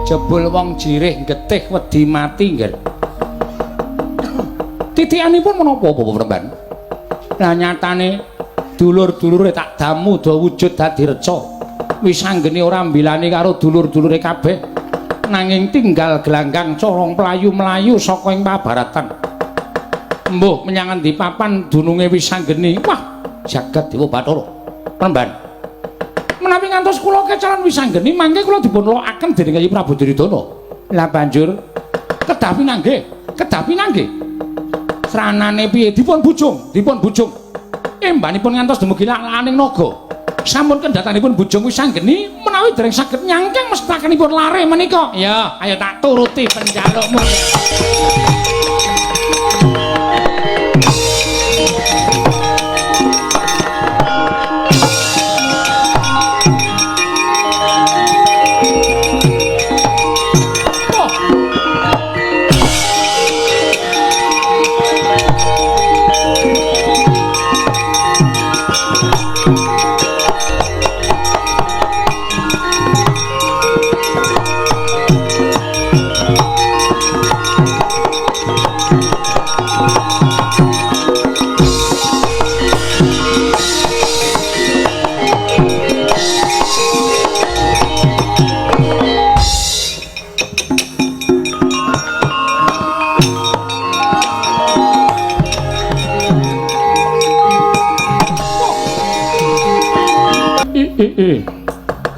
Jebul wong jirih getih wedi mati, Ngger. Titikanipun menapa Bapak Premban? Lah nyatane dulur-dulure tak damu do wujud dadi reca. Wisanggeni ora mbilani karo dulur-dulure kabeh. Nanging tinggal gelanggang corong mlayu-mlayu saka ing pabaratan. Mbuh menyang endi papan dununge Wisanggeni? Wah, jagat Dewa Bathara. Premban. Menawi ngantos kula kecalan Wisanggeni mangke kula dipun lokaken dening Kyai Prabu Duryudana. Lah banjur kedah pinanggih, kedah pinanggih. Sranane piye? Dipun bujung, dipun bujung. Embanipun ngantos dumugi lak-lakaning naga. Sampun kendhatanipun bujung Wisanggeni menawi dereng saged nyangking mestakanipun lare menika. Ya, ayo tak turuti penjalukmu.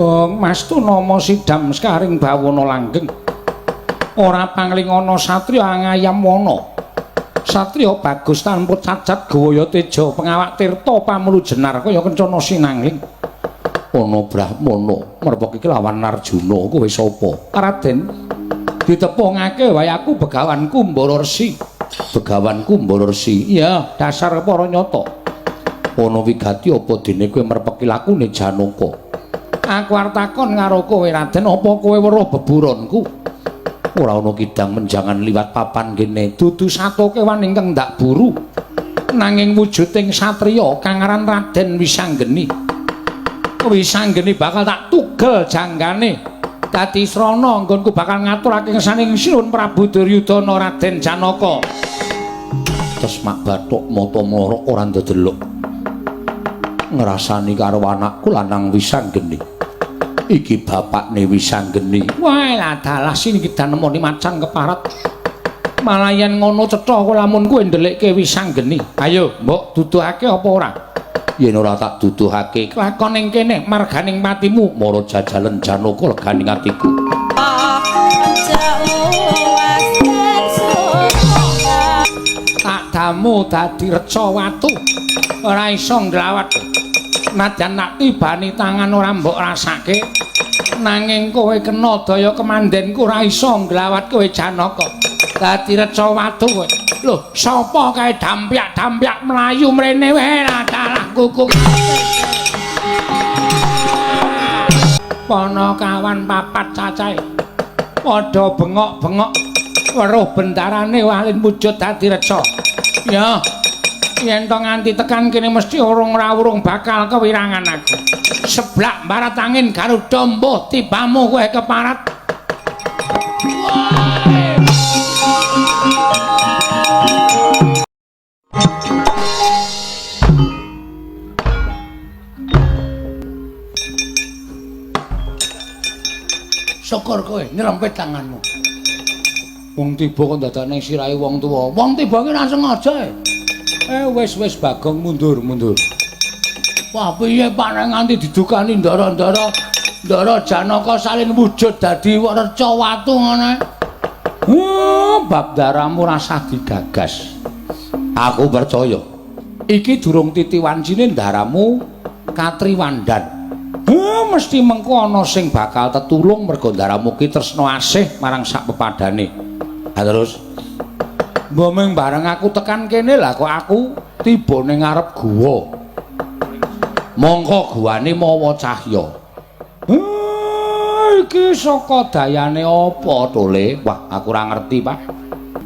Bong Mas Tunama sidam sekaring bawana langgeng. Ora panglingana satriya angayam wana. Satriya bagus tanpa cacat gawaya teja pengawak tirta pamulu jenar kaya kencana sinangling. Ana brahmana merpeki lawan Arjuna kowe sapa? Raden, ditepungake wae aku Begawan Kumbara Resi. Begawan Kumbara Resi. Iya, dasar para nyata. Ana wigati apa dene kowe merpeki lakune Janaka? Aku arep takon karo kowe Raden, apa kowe weruh beburonku? Ora ana kidang menjangan liwat papan kene. Dudu sato kewan ingkang ndak buru. Nanging wujuding satriya kang aran Raden Wisanggeni. Wisanggeni bakal tak tugel janggane. Dadi srana nggonku bakal ngaturake ngesaning Sinuwun Prabu Duryudana Raden Janaka. Terus mak bathuk mata mlorok ora ndedelok. Ngrasani karo anakku lanang Wisanggeni. Iki bapakne Wisanggeni. Wah, lah dalah sini kita nemoni macan keparat. Malah yen ngono cetha aku lamun kowe ndelikke Wisanggeni. Ayo, mbok duduhake apa ora? Yen ora tak duduhake, kelakon ning kene marganing patimu mara jajalen Janaka leganing atiku. Tak damu dadi reca watu. Ora iso nglawat. Nadyan nak tibani tangan ora mbok rasake, nanging kowe kena daya kemandenku ora iso nglawat kowe Janaka. Dadi reca watu kowe. Lho, sapa kae dampyak-dampyak mlayu mrene wae dalah kuku. Panakawan papat cacahe padha bengok-bengok weruh bendarane walin wujud dadi reca. Ya. Yen to nganti tekan kene mesti urung ora urung bakal kewirangan aku. Seblak barat angin Garuda mbuh tibamu kowe keparat. Syukur kowe nyerempet tanganmu. Wong tiba kok dadak ning sirahe wong tuwa. Wong tiba ki ora sengaja. Wis wis Bagong mundur mundur. Wah piye Pak nek nganti didukani ndara-ndara Ndara Janaka salin wujud dadi reca watu ngene. Bab daramu rasah digagas. Aku percaya. Iki durung titi wancine ndaramu katriwandan. Mesti mengko ana sing bakal tetulung merga ndaramu ki tresna asih marang sak pepadane. Ha terus mbomeng bareng aku tekan kene lah kok aku tiba ning ngarep guwa. Mongko guwane mawa cahya. Iki saka dayane apa to, Le? Wah, aku ora ngerti, Pak.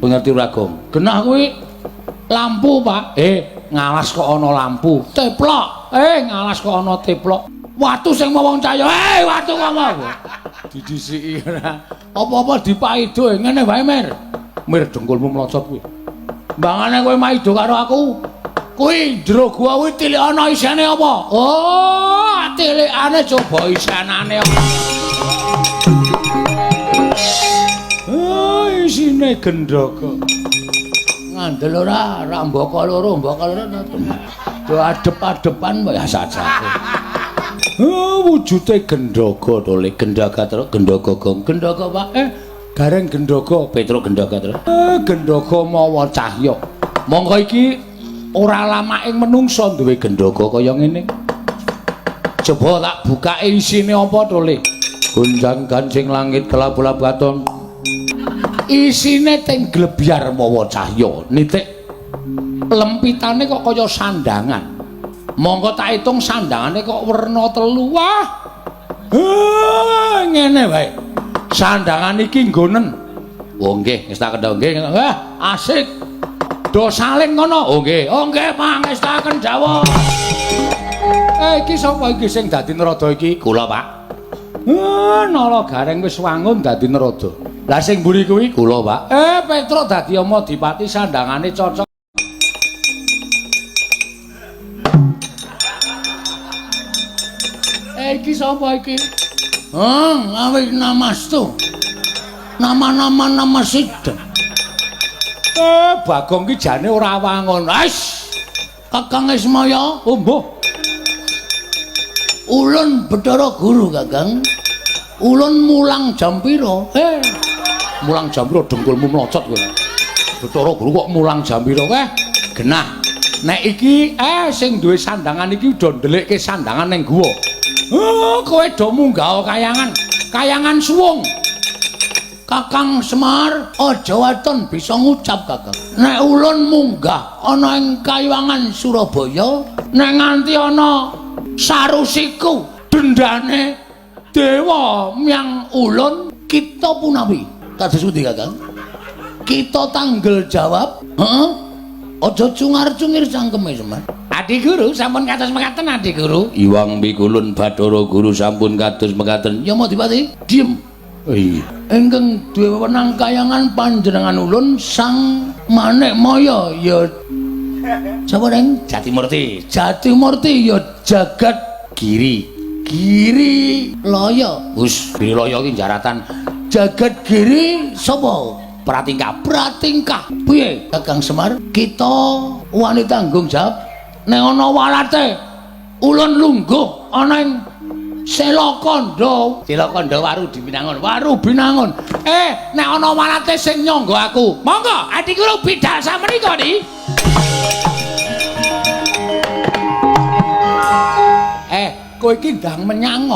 Kowe ngerti ora, Gong? Genah kuwi lampu, Pak. Ngalas kok ana lampu. Teplok. Ngalas kok ana teplok. Watu sing mawa cahya. Watu kok mau. Didhisiki ora. Apa-apa dipaido ngene wae, Mir. Mir dengkulmu mlocot kuwi. Mbangane kowe maido karo aku. Kuwi jero gua kuwi tilikana isene apa? Oh, tilikane coba isenane apa? Oh, isine gendhaga. Ngandel ora, ora mbaka loro, mbaka loro. Do adep-adepan ya sajake. Oh, wujude gendhaga to, le gendhaga terus gendhaga gong. Gendhaga Pak. Gareng gendhaga, Petruk gendhaga terus. Gendhaga mawa cahya. Monggo iki ora lamaking menungsa duwe gendhaga kaya ngene. Coba tak bukake isine apa to, le? Gonjang gancing langit kelap-kelap katon. Isine teng glebyar mawa cahya. Nitik lempitane kok kaya sandangan. Monggo tak hitung sandangane kok werna telu. Wah. Ngene wae. Sandangan iki nggonen. Oh nggih, wis tak kendha nggih. Wah, asik. Do saling ngono. Oh nggih. Oh nggih, pangestaken dawuh. Iki sapa iki sing dadi narada iki? Kula, Pak. Nala Gareng wis wangun dadi narada. Lah sing mburi kuwi kula, Pak. Petruk dadi ama dipati sandangane cocok. Iki sapa iki? Awit namastu. Nama-nama nama sidem. Bagong ki jane ora wangun. Ais. Kakang Ismaya, oh mbuh. Ulun Bathara Guru, Kakang. Ulun mulang jam pira? Mulang jam pira dengkulmu mlocot kowe. Bathara Guru kok mulang jam pira kowe? Genah. Nek iki sing duwe sandangan iki udah ndelikke sandangan ning guwa. Oh, kowe do munggah kayangan. Kayangan suwung. Kakang Semar, aja waton bisa ngucap, Kakang. Nek ulun munggah ana ing kayangan Surabaya, nek nganti ana sarusiku dendane dewa myang ulun kita punawi. Kados pundi, Kakang? Kita tanggel jawab. Heeh. Aja cungar-cungir cangkeme, Semar. Adi Guru sampun kados mekaten, Adi Guru. Iwang mikulun Bathara Guru sampun kados mekaten. Ya Madipati, diem. Oh iya. Ingkang duwe wewenang kayangan panjenengan ulun Sang Manikmaya ya sapa reng? Jatimurti. Jatimurti ya jagat Giri. Giri Laya. Wis, Giri Laya iki jaratan. Jagat Giri sapa? Pratingkah. Pratingkah. Piye, Kakang Semar? Kita wani tanggung jawab nek ana walate ulun lungguh ana ing Selakandha. Selakandha Waru Binangun. Waru Binangun. Nek ana walate sing nyangga aku. Monggo, Adi Guru bidal samenika ni. Kowe iki ndang menyang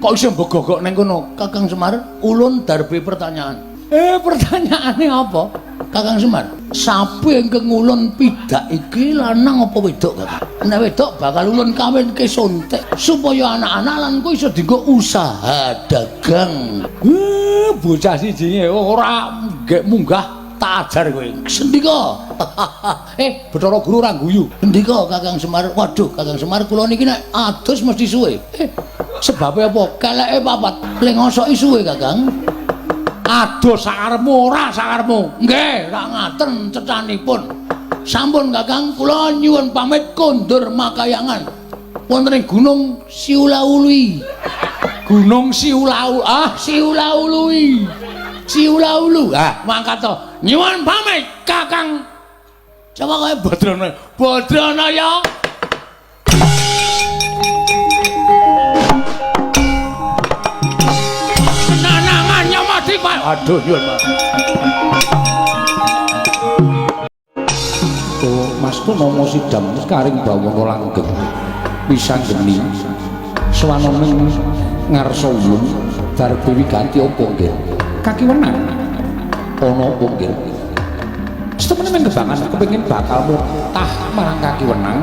kok iso mbegogok ning kono? Kakang Semar, ulun darbe pertanyaan. Pertanyaane apa? Kakang Semar, sapi ingkang ulun pidak iki lanang apa wedok, Kakang? Nek wedok bakal ulun kawinke sontek supaya anak-anak lan kuwi iso dienggo usaha dagang. Bocah sijine ora nggek munggah tak ajar kowe. Sendika. Bathara Guru ora guyu. Sendika Kakang Semar. Waduh, Kakang Semar kula niki nek adus mesti suwe. Sebabe apa? Keleke papat. Le ngosoki suwe, Kakang. Aduh sakarepmu ora sakarepmu. Nggih, ra ngaten cecanipun. Sampun Kakang, kula nyuwun pamit kondur makayangan. Wonten ing Gunung Siulaului. Gunung Siulau, ah Siulaului. Siulaulu. Ah, mangkat to. Nyuwun pamit Kakang. Coba kowe Badrana. Badrana ya. Aduh nyuwun Mas. Oh, Masku nama sidam karing bawana langgeng. Wisanggeni. Swanane ngarsa ulun darbe wiganti apa nggih? Kaki wenang. Ana apa nggih? Setemene meng kebangan kepengin bakal mutah marang kaki wenang.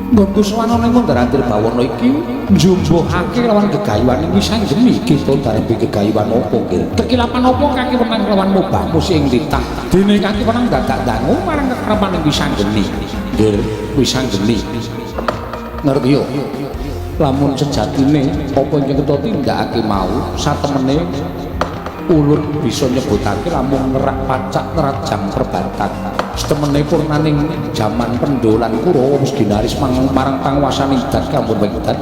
Nggonku swanane mundar-andir bawana iki njumbuhake lawan gegayuhan Wisanggeni kita darbe gegayuhan apa nggih? Kekilapan apa kaki wenang lawan mubah musi ing titah? Dene kaki wenang dadak dangu marang kekerepan Wisanggeni. Nggih, Wisanggeni. Ngerti yo? Lamun sejatine apa ingkang kita tindakake mau satemene ulun bisa nyebutake lamun ngerak pacak nerajang perbantan. Setemene purnaning jaman Pandhawa lan Kurawa wis ginaris marang panguwasaning Dat Kambun Wengdat.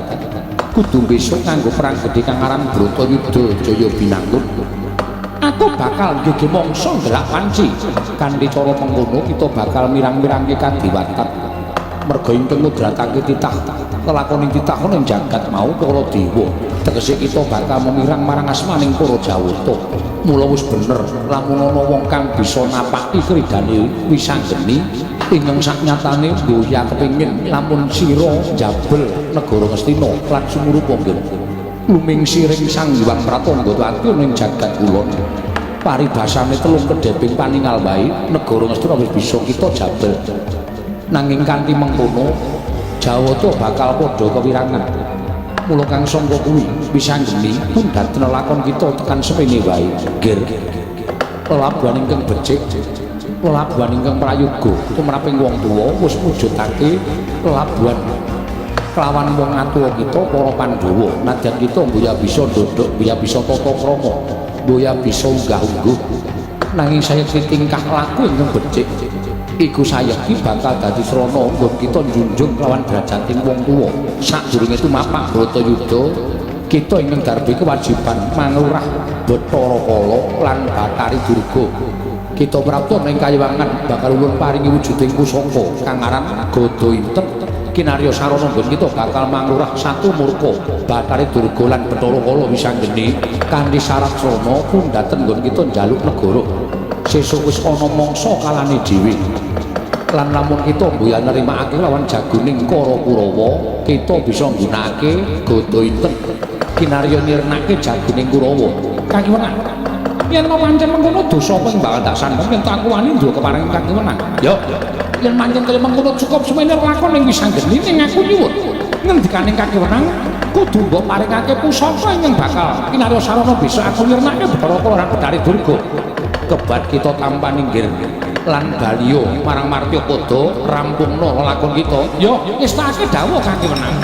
Kudu besok nganggo perang gedhe kang aran Bratayuda Jaya Binangun. Aku bakal nggege mangsa ndelak panci. Kanthi cara mengkono kita bakal mirang-mirangke kadiwatan. Merga ingkang ngudratake titah lelakoning titah ana ing jagat mau para dewa. Tegese kita bakal memirang marang asmaning para Jawata. Mula wis bener lamun ana wong kang bisa napaki kridane Wisanggeni ingkang saknyatane mboya kepengin lamun sira njabel negara Ngastina lan sumurupa nggih. Lumingsiring Sang Hyang Pratangga ati ana ing jagat kulon. Paribasane telung kedheping paningal wae negara Ngastina wis bisa kita jabel. Nanging kanthi mengkono Jawata bakal padha kewirangan. Mula kang sangka kuwi Wisanggeni pundhaten lakon kita tekan semene wae. Nggir. Lelabuhan ingkang becik, lelabuhan ingkang prayoga tumraping wong tuwa wis mujudake lelabuhan kelawan wong atuwa kita para Pandhawa. Nadyan kita mboya bisa ndodhok, mboya bisa tata krama, mboya bisa unggah-ungguh, nanging sayekti tingkah laku ingkang becik iku sayekti bakal dadi srana nggon kita njunjung kelawan derajating wong tuwa. Sadurunge tumapak Bratayuda, kita ingkang darbi kewajiban manglurah Bathara Kala lan Bathari Durga. Kita prapta ing kayiwangan bakal ulun paringi wujuding pusaka kang aran Gada Inten kinarya sarana nggon kita bakal manglurah satu murka Bathari Durga lan Bathara Kala Wisanggeni kanthi syarat srana pundhaten nggon kita njaluk negara. Sesuk wis ana mangsa kalane dhewe. Lan lamun kita mboya nerimakake lawan jagoning Kara Kurawa, kita bisa nggunakake Gada Inten kinarya nirnake jagoning Kurawa. Kakiwenang. Yen pancen mengkono dosa apa ing bakal tak sandheng yen aku wani duwe keparengan kakiwenang. Yo, yen pancen kaya mengkono cukup semene lakon ing Wisanggeni ning aku nyuwun ngendikaning kakiwenang kudu mbok paringake pusaka ingkang bakal kinarya sarana bisa aku nirnake Bathara Kala lan Bathari Durga. Kebat kita tampa ninggir lan baliyo marang martya padha rampungna lelakon kita. Yo, ngestakake dawuh kakiwenang.